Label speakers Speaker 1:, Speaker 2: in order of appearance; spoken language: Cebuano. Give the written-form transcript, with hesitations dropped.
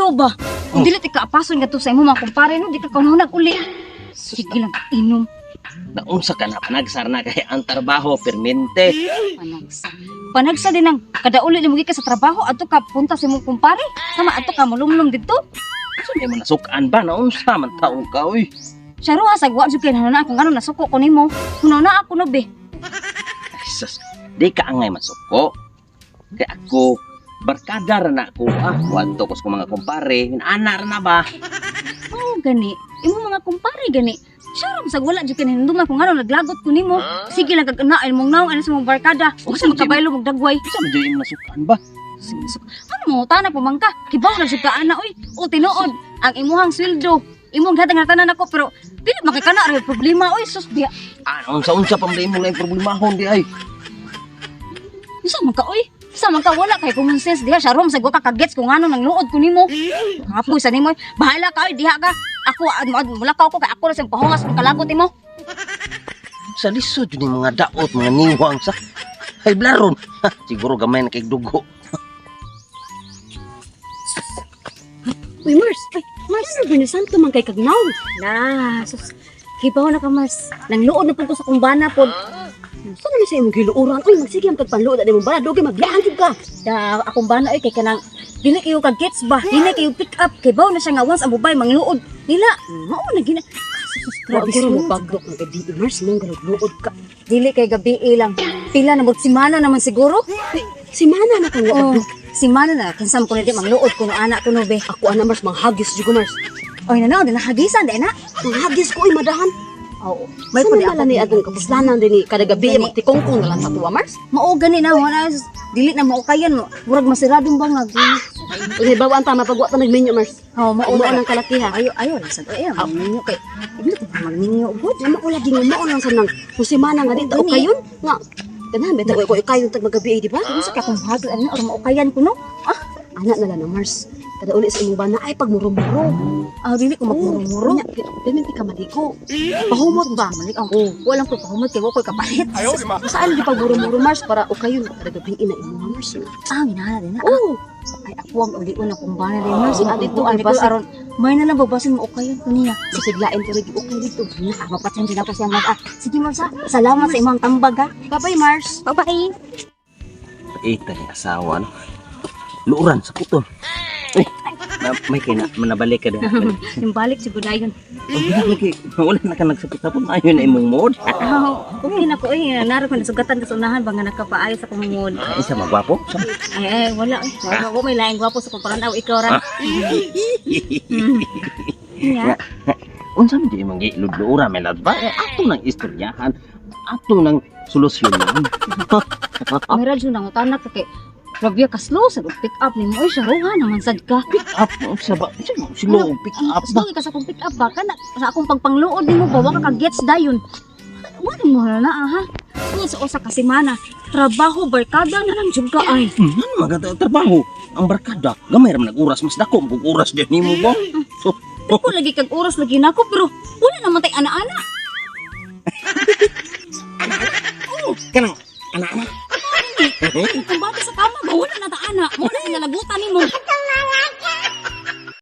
Speaker 1: Ikaw ba? Kung dili ti kaapason ngadto sa imong mga kumpare no, di ka kaunang uli. Sige lang, inom.
Speaker 2: Naunsa ka na panagsar na kay ang trabaho permente.
Speaker 1: Panagsa. Panagsa din ang kada uli nimo gikan sa trabaho adto ka punta sa imong kumpare. Sama adto ka mulumlum didto.
Speaker 2: Sa may manasukan ba naunsa man taong ka oy.
Speaker 1: Siya ro sa wa jud kay na kung ano nasuko ko nimo. Kuno na ako no be.
Speaker 2: Ay, sus, di ka angay masuko. Kay ako barkada ra na ako ah. Wadto ko sa mga kumpare, ana ra na ba?
Speaker 1: Oh, gani. Imo mga kumpare gani. Siya ra sa wala jud kay hinumduman kung ano naglagot ko nimo. Sige lang kag na imong naong ano sa imong barkada. Ug sa makabaylo mong dagway.
Speaker 2: Sa man jud imong nasukan ba?
Speaker 1: Ano mo tana pumangka? Kibaw na jud ka ana oy. O tinuod ang imuhang sweldo. Imong hatag na tanan ako pero dili makikana ra problema oy sus biya.
Speaker 2: Ah, unsa-unsa pa man imong laing problemahon di ay.
Speaker 1: Unsa man ka oy? Sa man ka wala kay common sense diha siya rom sa ka kagets kung ano nang luod ko nimo. Hapoy sa nimo. Bahala ka oy diha ka. Ako ad mula ka ako kay ako ra sa pahungas kung kalagot nimo.
Speaker 2: Sa lisod yun yung mga daot, mga niwang sa... Ay, blaron. Ha, siguro gamay na kay dugo.
Speaker 3: Uy, Mars! Ay, Mars! Ano ba santo man kay kagnaw?
Speaker 1: Na, sus. Kibaw na ka Mars. Nang luod na pud ko sa kumbana pod.
Speaker 3: Saan naman sa imong giluoran? Uy, magsige ang pagpanluod at imong bana. Dugay, maglahan jud ka.
Speaker 1: Da akong bana oy kay kanang dili kayo ka gets ba? Dili kayo pick up kay baw na siya nga once ang babae mangluod nila. Mao na gina. Sus,
Speaker 3: Grabe
Speaker 1: grabe
Speaker 3: ko mo
Speaker 1: sus.
Speaker 3: baglok ng gabi, Mars. Mong galugluod ka.
Speaker 1: Dili kay gabi lang. Pila na mo simana naman siguro.
Speaker 3: Si Mana na kang
Speaker 1: Oh,
Speaker 3: waag.
Speaker 1: simana na kinsam ko na di mangluod kuno anak kuno be.
Speaker 3: Ako ana, Mars, manghagis jud ko, Mars.
Speaker 1: Oy na na, di nahagisan di na.
Speaker 3: Manghagis ko, uy, madahan.
Speaker 1: Oo.
Speaker 3: May
Speaker 1: May
Speaker 3: pud
Speaker 1: pud
Speaker 3: ako ni atong kapuslanan din ni kada gabi
Speaker 1: Gani.
Speaker 3: magtikongkong na lang sa tuwa, Mars.
Speaker 1: Mao gani na wala dili na maukayan mo. Murag masiradong bang nag.
Speaker 3: Uy, bawaan ta mapagwa ta nagminyo, Mars.
Speaker 1: Oh, mao
Speaker 3: Mao
Speaker 1: na
Speaker 3: nang kalaki ha.
Speaker 1: Ayo ayo lang sad. Ay, magminyo kay. Hindi ko magminyo gud.
Speaker 3: Di mao lagi nga mao lang sa nang kung si Mana nga di ta
Speaker 1: Gani.
Speaker 3: kayon nga ganahan bitaw ko kayon tag magabi di ba?
Speaker 1: Unsa ka kung hagil ano or maukayan ko no?
Speaker 3: Ana na lang na Mars. Kada uli sa imong bana ay pagmurumuro.
Speaker 1: Ah, dili ko magmurumuro.
Speaker 3: Dili ka maligo. Pahumot ba?
Speaker 1: Malik ang walang ko pahumot kay wa koy kapalit.
Speaker 3: Saan di pagmurumuro Mars para ukayon kada gabi na imong Mars.
Speaker 1: Ah, ginahana din na.
Speaker 3: Oh,
Speaker 1: Ay, ako ang ulion na kumbana din Mars.
Speaker 3: Ah, dito,
Speaker 1: ay
Speaker 3: ay, basig.
Speaker 1: aron may na lang babasin mo ukayan ko niya.
Speaker 3: masiglain ko rin okay dito.
Speaker 1: Ah, mapatyan din ako siya Mars. Ah, sige Mars ah. Salamat sa imong tambag ah.
Speaker 3: Bye-bye Mars.
Speaker 1: Bye-bye.
Speaker 2: Ita ni asawa, no? Luuran sa puton. Uy, na, may kay na, manabalik ka din.
Speaker 1: Yung balik siguro dayon.
Speaker 2: Wala na ka nagsapot-sapot. Ayun na imong mood.
Speaker 1: Oh, okay na ko eh. Naro ko nasugatan ka sa unahan ba nga nakapaayo sa kong mood.
Speaker 2: Ay, isa magwapo. Sa-
Speaker 1: Ay, ay, wala. Eh. Wala ko may laing gwapo sa kumparan. Aw, ikaw ra. Yeah.
Speaker 2: Unsa man di imong giludluura may lad ba? Eh, ato nang istoryahan. Ato nang solusyonan.
Speaker 1: May radyo nang utanak kay Rabia kaslo sa pick up nimo oy siya naman sad ka.
Speaker 2: Pick up sa ba? Sino pick up ba?
Speaker 1: Slow ka sa akong pick up ba kana sa akong pagpangluod nimo ba wa ka ka-gets dayon. Wala mo na na ha. Kung sa usa ka semana, trabaho barkada na lang jud ka ay.
Speaker 2: Ano maganda trabaho? Ang barkada, gamay ra man nag oras mas dako kung oras din nimo ba? So,
Speaker 1: Ako lagi kag oras lagi nako pero wala naman tay ana-ana.
Speaker 2: kanang anak-anak.
Speaker 1: Ang bata sa kama ba wala na ta ana. Mo na sinalagutan nimo.